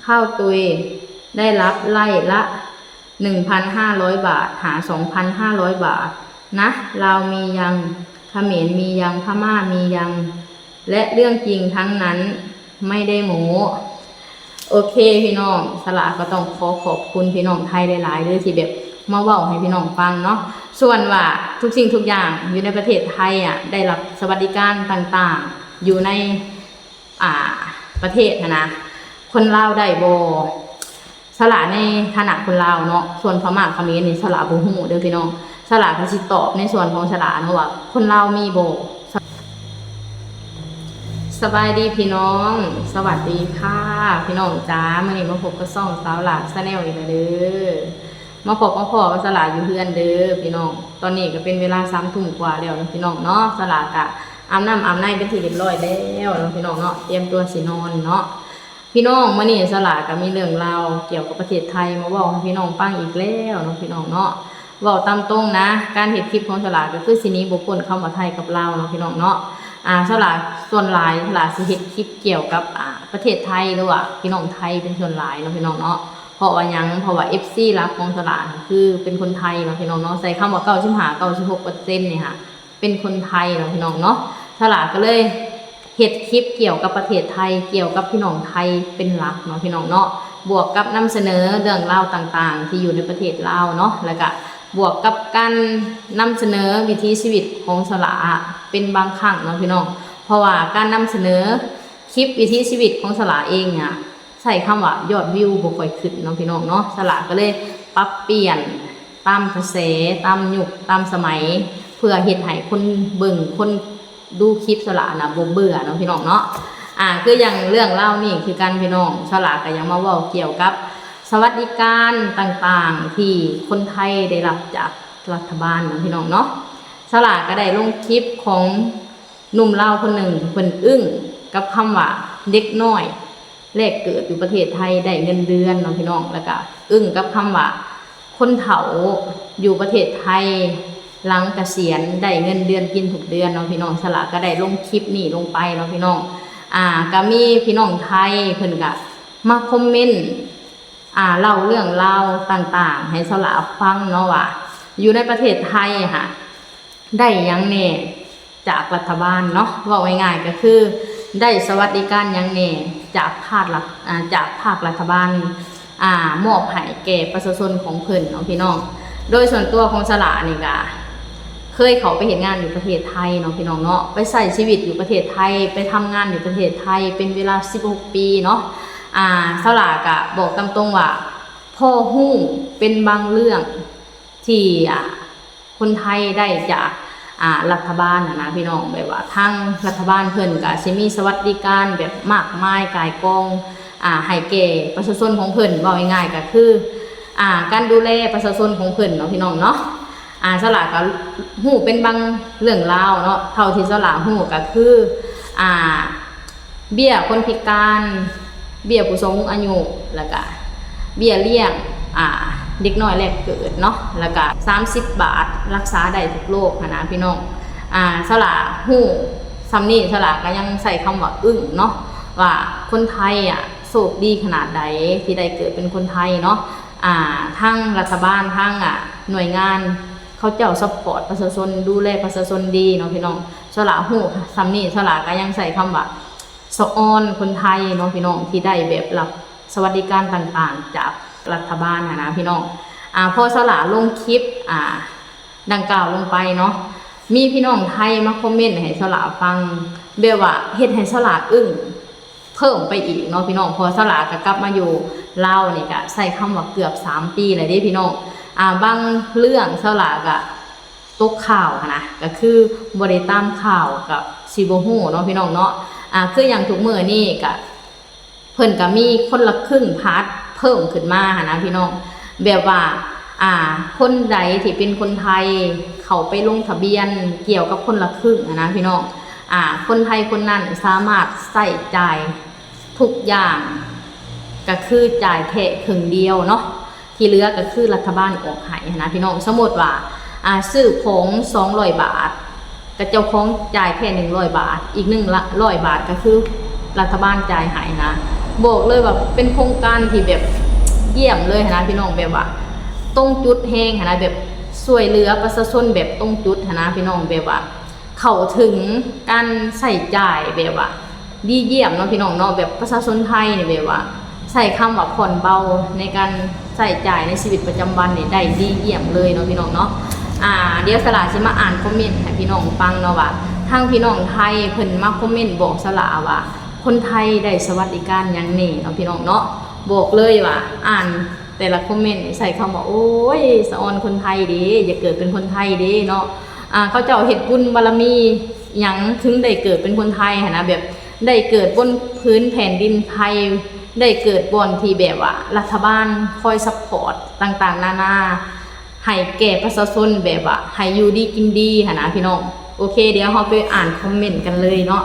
ເຂົ້າຕຸຍ ໄດ້ຮັບໄລ່ລະໜຶ່ງພັນຫ້າຮ້ອຍບາດຫາສອງພັນຫ້າຮ້ອຍບາດນະ. ລາວມີຍັງ? ຂະເໝນມີຍັງ? ພະມ້າມີຍັງ? ແລະ ເລື່ອງຈິງທັງນັ້ນ ໄມ່ໄດ້ໂມ້. ໂອເຄພີ່ນ້ອງ, ສະຫຼາກໍຕ້ອງຂໍຂອບຄຸນພີ່ນ້ອງໄທຫຼາຍໆເດີ ທີ່ແບບມາເວົ້າໃຫ້ພີ່ນ້ອງຟັງເນາະ. ສ່ວນວ່າທຸກສິ່ງທຸກຢ່າງຢູ່ໃນປະເທດໄທອະ ໄດ້ຮັບສະຫວັດດີການຕ່າງໆຢູ່ໃນ ອ່າ ປະເທດຫັ້ນນະ ຄົນລາວໄດ້ບໍ່? ສະຫຼາໃນຖານະຄົນລາວເນາະ, ສ່ວນພະມ້າຂະເໝນນີ້ສະຫຼາບໍ່ຮູ້ເດີພີ່ນ້ອງ. ສະຫຼາກໍຊິຕອບໃນສ່ວນຂອງສະຫຼາເນາະວ່າຄົນລາວມີບໍ່. ສະບາຍດີພີ່ນ້ອງ, ສະຫວັດດີຄ່ະພີ່ນ້ອງຈ໋າ. ມື້ນີ້ມາພົບກັບຊ່ອງສາວຫຼ້າ Channel ອີກແລ້ວເດີ. ມາພົບມາພໍ້ກັບສະຫຼາຢູ່ເຮືອນເດີພີ່ນ້ອງ. ຕອນນີ້ກໍເປັນເວລາສາມທຸ່ມກວ່າແລ້ວເນາະພີ່ນ້ອງເນາະ. ສະຫຼາກະອາບນ້ຳອາບໃນເປັນທີ່ຮຽບຮ້ອຍແລ້ວເນາະພີ່ນ້ອງເນາະ, ຕຽມຕົວຊິນອນເນາະ. ພີ່ນ້ອງ ມື້ນີ້ສະຫຼາກໍມີເລື່ອງລາວກ່ຽວກັບປະເທດໄທມາເວົ້າໃຫ້ພີ່ນ້ອງຟັງອີກແລ້ວເນາະພີ່ນ້ອງເນາະ. ເວົ້າຕາມຕົງນະ, ການເຮັດຄລິບຂອງສະຫຼາກໍຄືຊິໜີບໍ່ພົ້ນຄຳວ່າໄທກັບລາວເນາະພີ່ນ້ອງເນາະ. ອາ ສະຫຼາສ່ວນຫຼາຍສະຫຼາຊິເຮັດຄລິບກ່ຽວກັບ ອາ ປະເທດໄທ ຫຼືວ່າພີ່ນ້ອງໄທເປັນສ່ວນຫຼາຍເນາະພີ່ນ້ອງເນາະ. ເພາະວ່າຫຍັງ? ເພາະວ່າ ເອັຟຊີ ຫຼັກຂອງສະຫຼາຄືເປັນຄົນໄທເນາະພີ່ນ້ອງເນາະ, ໃຊ້ຄຳວ່າເກົ້າສິບຫ້າ ເກົ້າສິບຫົກເປີເຊັນນີ້ຫະ ເປັນຄົນໄທເນາະພີ່ນ້ອງເນາະ. ສະຫຼາກໍເລີຍເຮັດຄລິບກ່ຽວກັບປະເທດໄທ ກ່ຽວກັບພີ່ນ້ອງໄທເປັນຫຼັກເນາະພີ່ນ້ອງເນາະ, ບວກກັບນຳສະເໜີເລື່ອງລາວຕ່າງໆທີ່ຢູ່ໃນປະເທດລາວເນາະ, ແລ້ວກະບວກກັບການນຳສະເໜີວິຖີຊີວິດຂອງສະຫຼາເປັນບາງຄັ້ງເນາະພີ່ນ້ອງ. ເພາະວ່າການນຳສະເໜີຄລິບວິຖີຊີວິດຂອງສະຫຼາເອງນະ ໃຊ້ຄຳວ່າຍອດວິວບໍ່ຄ່ອຍຂຶ້ນເນາະພີ່ນ້ອງເນາະ. ສະຫຼາກໍເລີຍປັບປ່ຽນຕາມກະແສ ຕາມຍຸກຕາມສະໄໝ ເພື່ອເຮັດໃຫ້ຄົນເບິ່ງ ຄົນດູຄລິບສະຫຼານະບໍ່ເບື່ອເນາະພີ່ນ້ອງເນາະ. ອາ ຄືຢ່າງເລື່ອງລາວນີ້ຄືກັນພີ່ນ້ອງ, ສະຫຼາກໍຢາກມາເວົ້າກ່ຽວກັບສະຫວັດດີການຕ່າງໆທີ່ຄົນໄທໄດ້ຮັບຈາກລັດຖະບານເນາະພີ່ນ້ອງເນາະ. ສະຫຼາກໍໄດ້ລົງຄລິບຂອງໜຸ່ມລາວຄົນໜຶ່ງ ເພິ່ນອຶ້ງກັບຄຳວ່າເດັກນ້ອຍ ແລກເກີດຢູ່ປະເທດໄທໄດ້ເງິນເດືອນເນາະພີ່ນ້ອງ, ແລ້ວກະອຶ້ງກັບຄຳວ່າຄົນເຖົ້າຢູ່ປະເທດໄທຫຼັງກະສຽນໄດ້ເງິນເດືອນກິນທຸກເດືອນເນາະພີ່ນ້ອງ. ສະຫຼາກໍໄດ້ລົງຄລິບນີ້ລົງໄປເນາະພີ່ນ້ອງ. ອາ ກໍມີພີ່ນ້ອງໄທເພິ່ນກະມາຄອມເມັນ ອາ ເລົ່າເລື່ອງລາວຕ່າງໆໃຫ້ສະຫຼາຟັງເນາະວ່າ ຢູ່ໃນປະເທດໄທຫະ ໄດ້ຫຍັງແດ່ຈາກລັດຖະບານເນາະ, ເວົ້າງ່າຍໆກໍຄືໄດ້ສະຫວັດດີການຫຍັງແດ່ຈາກພາກລັດ ອາ ຈາກພາກລັດຖະບານ ອາ ມອບໃຫ້ແກ່ປະຊາຊົນຂອງເພິ່ນເນາະພີ່ນ້ອງ. ໂດຍສ່ວນຕົວຂອງສະຫຼານີ້ກະເຄີຍເຂົ້າໄປເຮັດງານຢູ່ປະເທດໄທເນາະພີ່ນ້ອງເນາະ, ໄປໃຊ້ຊີວິດຢູ່ປະເທດໄທ ໄປທຳງານຢູ່ປະເທດໄທເປັນເວລາສິບຫົກປີເນາະ. ອາ ສະຫຼາກະບອກຕາມຕົງວ່າພໍຮູ້ເປັນບາງເລື່ອງທີ່ ອາ ຄົນໄທໄດ້ຈາກ ອາ ລັດຖະບານຫັ້ນນະພີ່ນ້ອງ, ແບບວ່າທາງລັດຖະບານເພິ່ນກະຊິມີສະຫວັດດີການແບບມາກມາຍກ່າຍກອງ ອາ ໃຫ້ແກ່ປະຊາຊົນຂອງເພິ່ນ, ເວົ້າງ່າຍໆກໍຄື ອາ ການດູແລປະຊາຊົນຂອງເພິ່ນເນາະພີ່ນ້ອງເນາະ. ອາ ສະຫຼາກໍຮູ້ເປັນບາງເລື່ອງລາວເນາະ, ເທົ່າທີ່ສະຫຼາຮູ້ກໍຄື ອາ ເບ້ຍຄົນພິການ, ເບ້ຍຜູ້ສູງອາຍຸ, ແລ້ວກະເບ້ຍລ້ຽງ ອາ ເດັກນ້ອຍແລກເກີດເນາະ, ແລ້ວກະສາມສິບບາດ ຮັກສາໄດ້ທຸກໂລກຫັ້ນນະພີ່ນ້ອງ. ອາ ສະຫຼາຮູ້ສ່ຳນີ້ ສະຫຼາກໍຍັງໃຊ້ຄຳວ່າອຶ້ງເນາະ ວ່າຄົນໄທອະໂຊກດີຂະໜາດໃດທີ່ໄດ້ເກີດເປັນຄົນໄທເນາະ. ອາ ທາງລັດຖະບານ ທາງ ອາ ໜ່ວຍງານເຂົາເຈົ້າຊັບພອດປະຊາຊົນ ດູແລປະຊາຊົນດີເນາະພີ່ນ້ອງ. ສະຫຼາຮູ້ສ່ຳນີ້ ສະຫຼາກໍຍັງໃຊ້ຄຳວ່າ ສະອອນຄົນໄທເນາະພີ່ນ້ອງ ທີ່ໄດ້ແບບຮັບສະຫວັດດີການຕ່າງໆຈາກລັດຖະບານຫັ້ນນະພີ່ນ້ອງ. ອາ ພໍສະຫຼາລົງຄລິບ ອາ ດັ່ງກ່າວລົງໄປເນາະ ມີພີ່ນ້ອງໄທມາຄອມເມັນໃຫ້ສະຫຼາຟັງ ແບບວ່າເຮັດໃຫ້ສະຫຼາອຶ້ງເພີ່ມໄປອີກເນາະພີ່ນ້ອງ. ເພາະສະຫຼາກໍກັບມາຢູ່ລາວນີ້ກໍໃຊ້ຄຳວ່າເກືອບສາມປີແລ້ວເດ້ພີ່ນ້ອງ. ອາ ບາງເລື່ອງສະຫຼາກໍ ຕົກຂ່າວຫັ້ນນະ ກໍຄືບໍ່ໄດ້ຕາມຂ່າວ ກໍຊິບໍ່ຮູ້ເນາະພີ່ນ້ອງເນາະ. ອາ ຄືຢ່າງທຸກມື້ນີ້ກໍ ເພິ່ນກໍມີຄົນລະຄຶ່ງພັດເພີ່ມຂຶ້ນມາຫັ້ນນະພີ່ນ້ອງ, ແບບວ່າ ອາ ຄົນໃດທີ່ເປັນຄົນໄທ ເຂົ້າໄປລົງທະບຽນກ່ຽວກັບຄົນລະຄຶ່ງຫັ້ນນະພີ່ນ້ອງ. ອາ ຄົນໄທຄົນນັ້ນສາມາດໃຊ້ຈ່າຍ ທຸກຢ່າງກໍຄືຈ່າຍແຄ່ເຄິ່ງດຽວເນາະ, ທີ່ເຫຼືອກໍຄືລັດຖະບານອອກໃຫ້ຫັ້ນນະພີ່ນ້ອງ. ສົມມຸດວ່າ ອາ ຊື້ຂອງສອງຮ້ອຍບາດ ກໍເຈົ້າຂອງຈ່າຍແຄ່ໜຶ່ງຮ້ອຍບາດ, ອີກໜຶ່ງຮ້ອຍບາດກໍຄືລັດຖະບານຈ່າຍໃຫ້ນະ. ບອກເລີຍວ່າເປັນໂຄງການທີ່ແບບຢ້ຽມເລີຍຫັ້ນນະພີ່ນ້ອງ, ແບບວ່າຕົງຈຸດແຮງຫັ້ນນະ, ແບບຊ່ວຍເຫຼືອປະຊາຊົນແບບຕົງຈຸດຫັ້ນນະພີ່ນ້ອງ, ແບບວ່າເຂົ້າເຖິງການໃຊ້ຈ່າຍແບບວ່າດີຢ້ຽມເນາະພີ່ນ້ອງເນາະ. ແບບປະຊາຊົນໄທນີ້ແບບວ່າໃຊ້ຄຳວ່າຜ່ອນເບົາໃນການໃຊ້ຈ່າຍໃນຊີວິດປະຈຳວັນນີ້ໄດ້ດີຢ້ຽມເລີຍເນາະພີ່ນ້ອງເນາະ. ອ່າ ດຽວສະຫຼາຊິມາອ່ານຄອມເມັນໃຫ້ພີ່ນ້ອງຟັງເນາະ ວ່າທາງພີ່ນ້ອງໄທເພິ່ນມາຄອມເມັນບອກສະຫຼາວ່າ ຄົນໄທໄດ້ສະຫວັດດີການຫຍັງແດ່ເນາະພີ່ນ້ອງເນາະ. ບອກເລີຍວ່າອ່ານແຕ່ລະຄອມເມັນໃຊ້ຄຳວ່າ ໂອ້ຍ ສະອອນຄົນໄທເດ້ ຢາກເກີດເປັນຄົນໄທເດ້ເນາະ. ອ່າ ເຂົາເຈົ້າເຮັດບຸນບາລະມີຫຍັງເຖິງໄດ້ເກີດເປັນຄົນໄທຫັ້ນນະ, ແບບໄດ້ເກີດບົນພື້ນແຜ່ນດິນໄທ, ໄດ້ເກີດບ່ອນທີ່ແບບວ່າລັດຖະບານຄອຍຊັບພອດຕ່າງໆນານາ ໃຫ້ແກ່ປະຊາຊົນ ແບບວ່າໃຫ້ຢູ່ດີກິນດີຫັ້ນນະພີ່ນ້ອງ. ໂອເຄ ດຽວເຮົາໄປອ່ານຄອມເມັນກັນເລີຍເນາະ.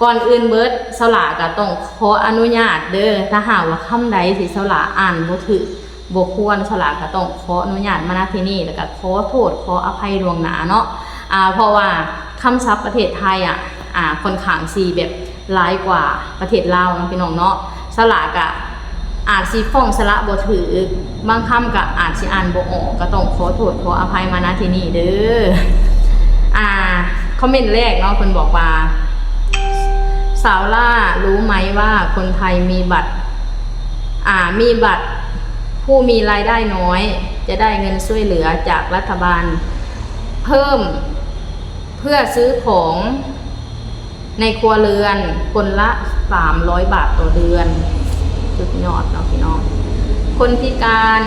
ກ່ອນອື່ນເບີດ ສາວຫຼ້າກໍຕ້ອງຂໍອະນຸຍາດເດີ, ຖ້າຫາກວ່າຄຳໃດທີ່ສາວຫຼ້າອ່ານບໍ່ຖືກບໍ່ຄວນ ສາວຫຼ້າກໍຕ້ອງຂໍອະນຸຍາດມາ ນະ ທີ່ນີ້ ແລ້ວກໍຂໍໂທດຂໍອະໄພລ່ວງໜ້າເນາະ. ອ່າ ເພາະວ່າຄຳສັບປະເທດໄທອະ ອ່າ ຂ້ອນຂ້າງຊິແບບ ຫຼາຍກວ່າປະເທດລາວເນາະ ພີ່ນ້ອງເນາະ. ສະຫຼາກະອາດຊິຟ້ອງສະຫຼະບໍ່ຖືກ, ບາງຄຳກະອາດຊິອ່ານບໍ່ອອກ, ກະຕ້ອງຂໍໂທດຂໍອະໄພມາ ນະ ທີ່ນີ້ເດີ. ອ່າ ຄອມເມັນແລກເນາະ ເພິ່ນບອກວ່າ ສາວຫຼ້າ ຮູ້ໄໝວ່າຄົນໄທມີບັດ ອ່າ ມີບັດຜູ້ມີລາຍໄດ້ນ້ອຍ ຈະໄດ້ເງິນຊ່ວຍເຫຼືອຈາກລັດຖະບານເພີ່ມ ເພື່ອຊື້ຂອງ ໃນຄົວເຮືອນຄົນລະສາມຮ້ອຍບາດຕໍ່ເດືອນ. ສຸດຍອດເນາະພີ່ນ້ອງ. ຄົນພິການ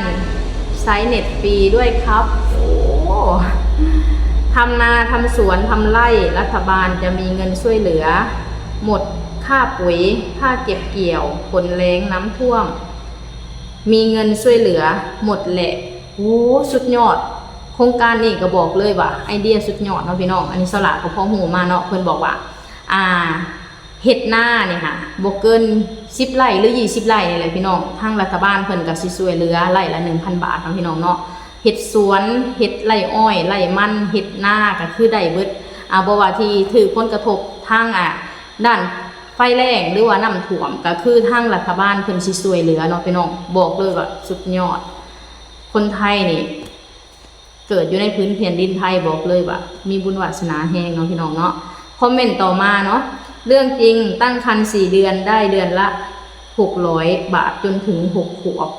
ໃຊ້ເນັດຟຣີດ້ວຍຄັບ. ໂອ້ ທຳນາ ທຳສວນ ທຳໄຮ່ ລັດຖະບານຈະມີເງິນຊ່ວຍເຫຼືອໝົດ, ຄ່າປຸ໋ຍ, ຄ່າເກັບກ່ຽວ, ຝົນແລ້ງ, ນ້ຳຖ້ວມ ມີເງິນຊ່ວຍເຫຼືອໝົດແຫຼະ. ໂອ້ ສຸດຍອດ. ໂຄງການນີ້ກໍບອກເລີຍວ່າໄອເດຍສຸດຍອດເນາະພີ່ນ້ອງ. ອັນນີ້ສາວຫຼ້າກໍພໍຮູ້ມາເນາະ, ເພິ່ນບອກວ່າ ອ່າ ເຮັດນານີ້ຫະ ບໍ່ເກີນສິບໄຮ່ ຫຼື ຊາວໄຮ່ນີ້ແຫຼະພີ່ນ້ອງ, ທາງລັດຖະບານເພິ່ນກໍຊິຊ່ວຍເຫຼືອໄຮ່ລະໜຶ່ງພັນບາດເນາະພີ່ນ້ອງເນາະ. ເຮັດສວນ ເຮັດໄຮ່ອ້ອຍ ໄຮ່ມັນ ເຮັດນາ ກໍຄືໄດ້ເບິດ. ອ່າ ບໍ່ວ່າທີ່ຖືກຜົນກະທົບທາງ ອ່າ ດ້ານໄຟແລ້ງ ຫຼືວ່ານ້ຳຖ້ວມ ກໍຄືທາງລັດຖະບານເພິ່ນຊິຊ່ວຍເຫຼືອເນາະພີ່ນ້ອງ. ບອກເລີຍວ່າສຸດຍອດ. ຄົນໄທນີ້ ເກີດຢູ່ໃນພື້ນແຜ່ນດິນໄທ ບອກເລີຍວ່າມີບຸນວາສະໜາແຮງເນາະພີ່ນ້ອງເນາະ. ຄອມເມັນຕໍ່ມາເນາະ ເລື່ອງຈິງ ຕັ້ງຄັນສີ່ເດືອນ ໄດ້ເດືອນລະຫົກຮ້ອຍບາດ ຈົນເຖິງຫົກຂວບ.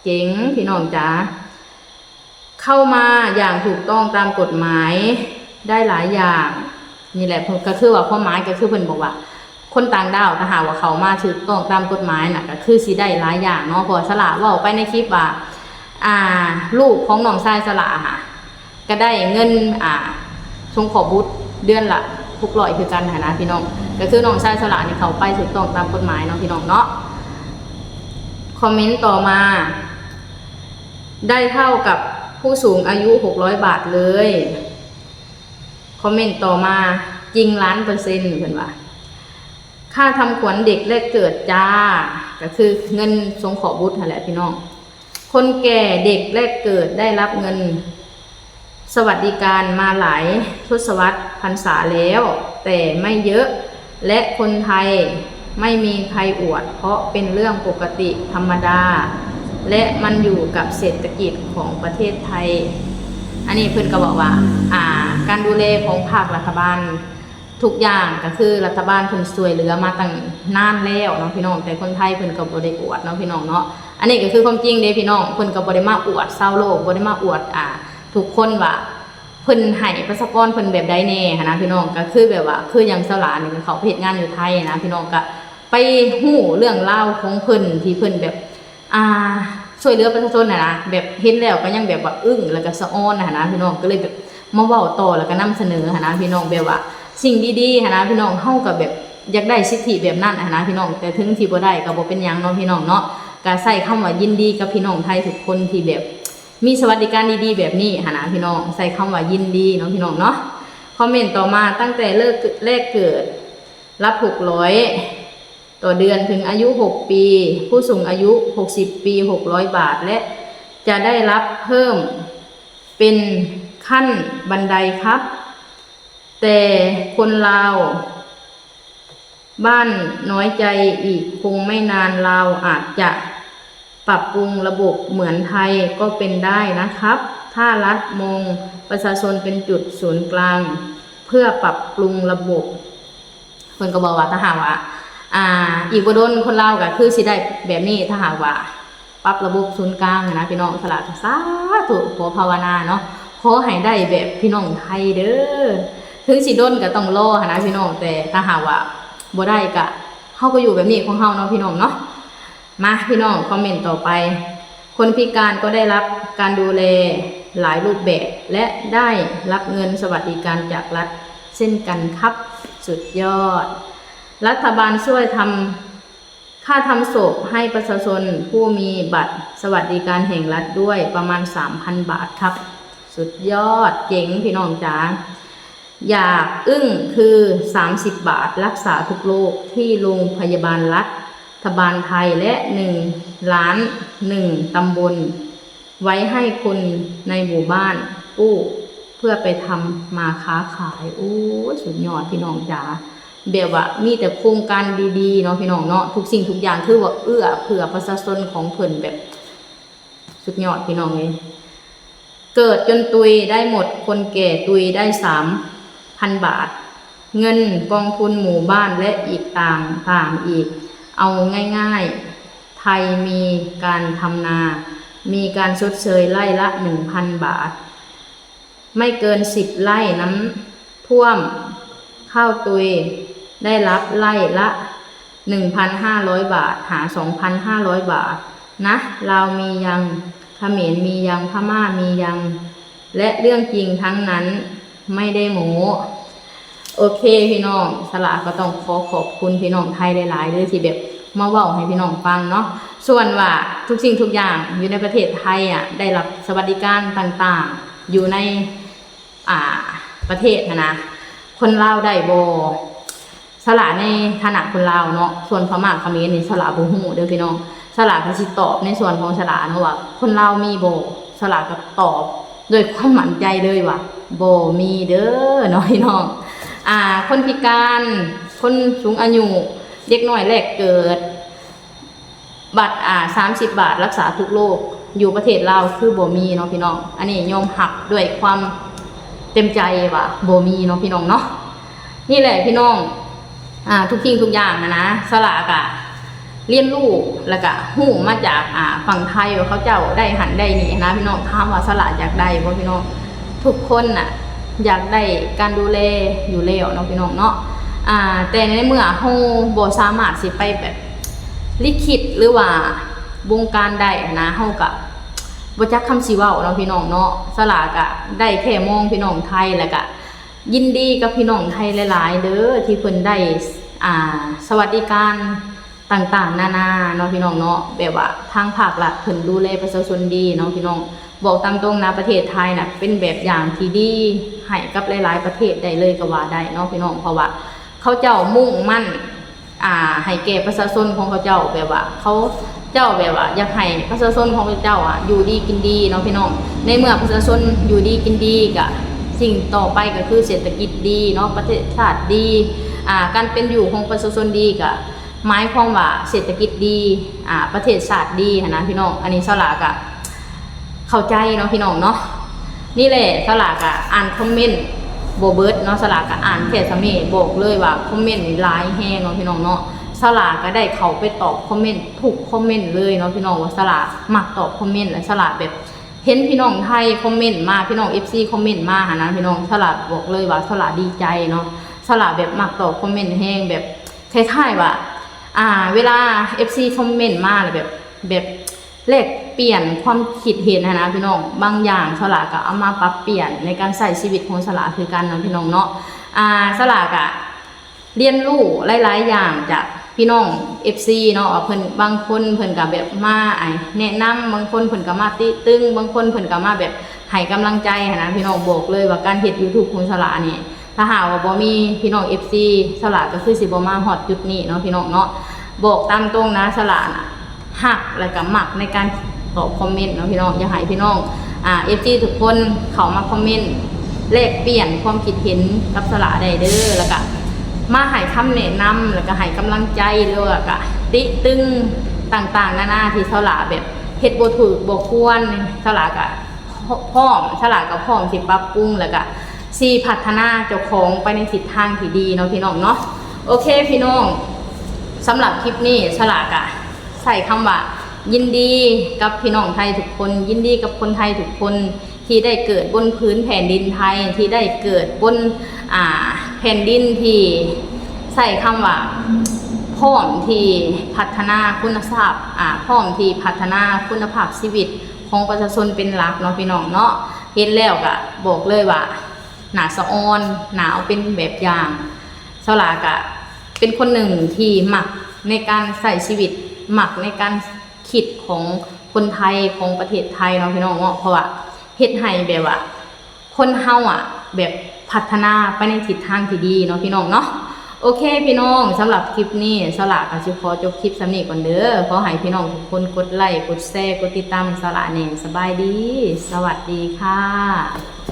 ເກັ່ງພີ່ນ້ອງຈ໋າ. ເຂົ້າມາຢ່າງຖືກຕ້ອງຕາມກົດໝາຍ ໄດ້ຫຼາຍຢ່າງ. ນີ້ແຫຼະ ເພິ່ນ ກໍຄືວ່າຄວາມໝາຍກໍຄືເພິ່ນບອກວ່າ ຄົນຕ່າງດ້າວ ຖ້າຫາກວ່າເຂົ້າມາຖືກຕ້ອງຕາມກົດໝາຍນະ ກໍຄືຊິໄດ້ຫຼາຍຢ່າງເນາະ. ເພາະວ່າສາວຫຼ້າເວົ້າໄປໃນຄລິບວ່າ ອ່າ ລູກຂອງນ້ອງຊາຍສາວຫຼ້າຫະ ກໍໄດ້ເງິນ ອ່າ ສົງເຄາະບຸດເດືອນລະຫົກຮ້ອຍຄືກັນຫັ້ນນະພີ່ນ້ອງ. ກໍຄືນ້ອງຊາຍສາວຫຼ້ານີ້ເຂົ້າໄປຖືກຕ້ອງຕາມກົດໝາຍເນາະພີ່ນ້ອງເນາະ. ຄອມເມັນຕໍ່ມາ ໄດ້ເທົ່າກັບຜູ້ສູງອາຍຸຫົກຮ້ອຍບາດເລີຍ. ຄອມເມັນຕໍ່ມາ ຈິງລ້ານເປີເຊັນ ເພິ່ນວ່າ ຄ່າທຳຂວັນເດັກແລກເກີດຈ້າ ກໍຄືເງິນສົງເຄາະບຸດຫັ້ນແຫຼະພີ່ນ້ອງ. ຄົນແກ່ເດັກແລກເກີດໄດ້ຮັບເງິນສະຫວັດດີການມາຫຼາຍທົດສະວັດພັນສາແລ້ວ ແຕ່ໄມ່ເຍາະ ແລະ ຄົນໄທໄມ່ມີໃຄອວດ ເພາະເປັນເລື່ອງປົກກະຕິທຳມະດາ ແລະ ມັນຢູ່ກັບເສດຖະກິດຂອງປະເທດໄທ. ອັນນີ້ເພິ່ນກໍບອກວ່າ ອ່າ ການດູແລຂອງພາກລັດຖະບານ ທຸກຢ່າງກໍຄືລັດຖະບານເພິ່ນຊ່ວຍເຫຼືອມາຕັ້ງນານແລ້ວເນາະພີ່ນ້ອງ, ແຕ່ຄົນໄທເພິ່ນກໍບໍ່ໄດ້ອວດເນາະພີ່ນ້ອງເນາະ. ອັນນີ້ກໍຄືຄວາມຈິງເດ້ພີ່ນ້ອງ, ເພິ່ນກໍບໍ່ໄດ້ມາອວດຊາວໂລກ, ບໍ່ໄດ້ມາອວດ ອ່າ ທຸກຄົນວ່າເພິ່ນໃຫ້ປະຊາກອນເພິ່ນແບບໃດແດ່ຫັ້ນນະພີ່ນ້ອງ. ກໍຄືແບບວ່າ ຄືຢ່າງສາວຫຼ້ານີ້ ເຂົາໄປເຮັດງານຢູ່ໄທນະພີ່ນ້ອງ, ກໍໄປຮູ້ເລື່ອງລາວຂອງເພິ່ນ ທີ່ເພິ່ນແບບ ອ່າ ຊ່ວຍເຫຼືອປະຊາຊົນຫັ້ນນະ, ແບບເຫັນແລ້ວກໍຍັງແບບວ່າອຶ້ງ ແລ້ວກໍສະອອນຫັ້ນນະພີ່ນ້ອງ, ກໍເລີຍແບບມາເວົ້າຕໍ່ ແລ້ວກໍນຳສະເໜີຫັ້ນນະພີ່ນ້ອງ. ແບບວ່າສິ່ງດີໆຫັ້ນນະພີ່ນ້ອງ, ເຮົາກໍແບບຢາກໄດ້ສິດທິແບບນັ້ນຫັ້ນນະພີ່ນ້ອງ, ແຕ່ເຖິງທີ່ບໍ່ໄດ້ກໍບໍ່ເປັນຫຍັງເນາະພີ່ນ້ອງເນາະ. ກໍໃຊ້ຄຳວ່າຍິນດີກັບພີ່ນ້ອງໄທທຸກຄົນທີ່ແບບມີສະຫວັດດີການດີໆແບບນີ້ຫັ້ນນະພີ່ນ້ອງ, ໃຊ້ຄຳວ່າຍິນດີເນາະພີ່ນ້ອງເນາະ. ຄອມເມັນຕໍ່ມາ, ຕັ້ງແຕ່ເລີກ ແລກເກີດ ຮັບຫົກຮ້ອຍ ຕໍ່ເດືອນ ເຖິງອາຍຸຫົກປີ, ຜູ້ສູງອາຍຸຫົກສິບປີ ຫົກຮ້ອຍບາດ ແລະ ຈະໄດ້ຮັບເພີ່ມເປັນຂັ້ນບັນໄດຄັບ. ແຕ່ຄົນລາວ บ้านน้อยใจอีกคงไม่นาน ลาวอาจจะปรับปรุงระบบเหมือนไทยก็เป็นได้นะครับ ถ้ารัฐมองประชาชนเป็นจุดศูนย์กลางเพื่อปรับปรุงระบบ เพิ่นก็บอกว่าถ้าหากว่า อ่า อีกบ่ดนคนลาวก็คือสิได้แบบนี้ ถ้าหากว่าปรับระบบศูนย์กลางหั้นนะพี่น้อง สลาก็สาธุ ขอภาวนาเนาะ ขอให้ได้แบบพี่น้องไทยเด้อ ถึงสิดนก็ต้องรอหั้นนะพี่น้อง แต่ถ้าหากว่าบ่ได้ก็ เฮาก็อยู่แบบนี้ของเฮาเนาะพี่น้องเนาะ มาพี่น้อง คอมเมนต์ต่อไป คนพิการก็ได้รับการดูแลหลายรูปแบบ และได้รับเงินสวัสดิการจากรัฐเช่นกันครับ สุดยอด รัฐบาลช่วยทำค่าทำศพให้ประชาชนผู้มีบัตรสวัสดิการแห่งรัฐด้วย ประมาณสามพันบาทครับ สุดยอด เจ๋งพี่น้องจ๋า อยากอึ้งคือสามสิบบาทรักษาทุกโรคที่โรงพยาบาลรัฐบาลไทย และหนึ่งล้านหนึ่งตำบล ไว้ให้คนในหมู่บ้านกู้เพื่อไปทำมาค้าขาย โอ้ย สุดยอดพี่น้องจ๋า แบบว่ามีแต่โครงการดีๆเนาะพี่น้องเนาะ ทุกสิ่งทุกอย่างคือว่าเอื้อเฟื้อประชาชนของเพิ่นแบบ สุดยอดพี่น้องเอ้ย เกิดจนตุยได้หมด คนแก่ตุยได้สามพันบาท เงินกองทุนหมู่บ้านและอีกต่างๆอีก เอาง่ายๆ ไทยมีการทำนา มีการชดเชยไร่ละหนึ่งพันบาท ไม่เกินสิบไร่ น้ำท่วมข้าวตุย ได้รับไร่ละหนึ่งพันห้าร้อยบาท หาสองพันห้าร้อยบาทนะ ลาวมียัง เขมรมียัง พม่ามียัง และเรื่องจริงทั้งนั้น ไม่ได้โม้ โอเคพี่น้อง สลาก็ต้องขอขอบคุณพี่น้องไทยหลายๆเด้อ ที่แบบมาเว้าให้พี่น้องฟังเนาะ ส่วนว่าทุกสิ่งทุกอย่างอยู่ในประเทศไทยอะ ได้รับสวัสดิการต่างๆ อยู่ใน อ่า ประเทศหั้นนะ คนลาวได้บ่ สลาในฐานะคนลาวเนาะ ส่วนพม่าเขมรนี่สลาบ่ฮู้เด้อพี่น้อง สลาก็สิตอบในส่วนของสลาเนาะว่า คนลาวมีบ่ สลาก็ตอบด้วยความมั่นใจเลยว่า บ่มีเด้อเนาะพี่น้อง อ่า คนพิการ คนสูงอายุ เด็กน้อยแรกเกิด บัตร อ่า สามสิบบาทรักษาทุกโรค อยู่ประเทศลาวคือบ่มีเนาะพี่น้อง อันนี้ยอมรับด้วยความเต็มใจว่าบ่มีเนาะพี่น้องเนาะ นี่แหละพี่น้อง อ่า ทุกสิ่งทุกอย่างหั้นนะ สลากะเรียนรู้แล้วกะฮู้มาจาก อ่า ฝั่งไทยว่าเขาเจ้าได้หั้นได้นี่หั้นนะพี่น้อง ถามว่าสลาอยากได้บ่พี่น้อง ทุกคนน่ะอยากได้การดูแลอยู่แล้วเนาะพี่น้องเนาะ อ่า แต่ในเมื่อเฮาบ่สามารถสิไปแบบ ลิขิตหรือว่าบงการได้หั้นนะ เฮากะบ่จักคำสิเว้าเนาะพี่น้องเนาะ สลากะได้แค่มองพี่น้องไทย แล้วกะยินดีกับพี่น้องไทยหลายๆเด้อ ที่เพิ่นได้ อ่า สวัสดิการต่างๆนานาเนาะพี่น้องเนาะ แบบว่าทางภาครัฐเพิ่นดูแลประชาชนดีเนาะพี่น้อง บอกตามตรงนะ ประเทศไทยน่ะเป็นแบบอย่างที่ดีให้กับหลายๆประเทศได้เลยก็ว่าได้เนาะพี่น้อง เพราะว่าเขาเจ้ามุ่งมั่น อ่า ให้แก่ประชาชนของเขาเจ้า แบบว่าเขาเจ้าแบบว่าอยากให้ประชาชนของเขาเจ้าอะอยู่ดีกินดีเนาะพี่น้อง ในเมื่อประชาชนอยู่ดีกินดี กะสิ่งต่อไปก็คือเศรษฐกิจดีเนาะ ประเทศชาติดี อ่า การเป็นอยู่ของประชาชนดี กะหมายความว่าเศรษฐกิจดี อ่า ประเทศชาติดีหั้นนะพี่น้อง อันนี้สลากะ เข้าใจเนาะพี่น้องเนาะ นี่แหละสลากะอ่านคอมเมนต์บ่เบิดเนาะ สลากะอ่านแค่ซำนี้ บอกเลยว่าคอมเมนต์นี่หลายแฮงเนาะพี่น้องเนาะ สลากะได้เข้าไปตอบคอมเมนต์ทุกคอมเมนต์เลยเนาะพี่น้อง ว่าสลามักตอบคอมเมนต์ และสลาแบบเห็นพี่น้องไทยคอมเมนต์มา พี่น้องเอฟซีคอมเมนต์มาหั้นนะพี่น้อง สลาบอกเลยว่าสลาดีใจเนาะ สลาแบบมักตอบคอมเมนต์แฮง แบบคล้ายๆว่า อ่า เวลาเอฟซีคอมเมนต์มาแล้วแบบ แบบ แลกเปลี่ยนความคิดเห็นหั้นนะพี่น้อง บางอย่างสลากะเอามาปรับเปลี่ยนในการใช้ชีวิตของสลาคือกันเนาะพี่น้องเนาะ อ่า สลากะเรียนรู้หลายๆอย่างจากพี่น้องเอฟซีเนาะ ว่าเพิ่น บางคนเพิ่นกะแบบมา ไอ้ แนะนำ บางคนเพิ่นกะมาติตึง บางคนเพิ่นกะมาแบบให้กำลังใจหั้นนะพี่น้อง บอกเลยว่าการเฮ็ดยูทูบของสลานี่ ถ้าหากว่าบ่มีพี่น้องเอฟซี สลาก็คือสิบ่มาฮอดจุดนี้เนาะพี่น้องเนาะ บอกตามตรงนะ สลาน่ะฮักและก็มักในการตอบคอมเมนต์เนาะพี่น้อง อยากให้พี่น้อง อ่า เอฟซี ทุกคนเข้ามาคอมเมนต์แลกเปลี่ยนความคิดเห็นกับสลาได้เด้อ แล้วก็ ມາໃຫ້ຄຳແນະນຳ ແລ້ວກະໃຫ້ກຳລັງໃຈ ຫຼືວ່າກະຕິຕຶງຕ່າງໆນານາ ທີ່ສາວຫຼ້າແບບເຮັດບໍ່ຖືກບໍ່ຄວນ ສາວຫຼ້າກະພ້ອມ ສາວຫຼ້າກະພ້ອມຊິປັບປຸງ ແລ້ວກະຊິພັດທະນາເຈົ້າຂອງໄປໃນທິດທາງທີ່ດີເນາະພີ່ນ້ອງເນາະ. ໂອເຄພີ່ນ້ອງ ສຳລັບຄລິບນີ້ສາວຫຼ້າກະໃຊ້ຄຳວ່າ ຍິນດີກັບພີ່ນ້ອງໄທທຸກຄົນ ຍິນດີກັບຄົນໄທທຸກຄົນ ທີ່ໄດ້ເກີດບົນພື້ນແຜ່ນດິນໄທ ທີ່ໄດ້ເກີດບົນ ອ່າ ແຜ່ນດິນທີ່ໃຊ້ຄຳວ່າ ພ້ອມທີ່ພັດທະນາຄຸນນະພາບ ອ່າ ພ້ອມທີ່ພັດທະນາຄຸນນະພາບຊີວິດຂອງປະຊາຊົນເປັນຫຼັກເນາະ ພີ່ນ້ອງເນາະ. ເຫັນແລ້ວກະບອກເລີຍວ່າ ໜ້າສະອອນ ໜ້າເອົາເປັນແບບຢ່າງ. ສາວຫຼ້າກະເປັນຄົນໜຶ່ງທີ່ມັກໃນການໃຊ້ຊີວິດ ມັກໃນການຄິດຂອງຄົນໄທ ຂອງປະເທດໄທເນາະ ພີ່ນ້ອງເນາະ ເພາະວ່າເຮັດໃຫ້ແບບວ່າ ຄົນເຮົາອະ ແບບພັດທະນາໄປໃນທິດທາງທີ່ດີເນາະ ພີ່ນ້ອງເນາະ. ໂອເຄພີ່ນ້ອງ ສຳລັບຄລິບນີ້ ສາວຫຼ້າກະຊິຂໍຈົບຄລິບສ່ຳນີ້ກ່ອນເດີ. ຂໍໃຫ້ພີ່ນ້ອງທຸກຄົນກົດໄລ ກົດແຊ ກົດຕິດຕາມໃຫ້ສາວຫຼ້າແດ່. ສະບາຍດີ ສະຫວັດດີຄ່ະ.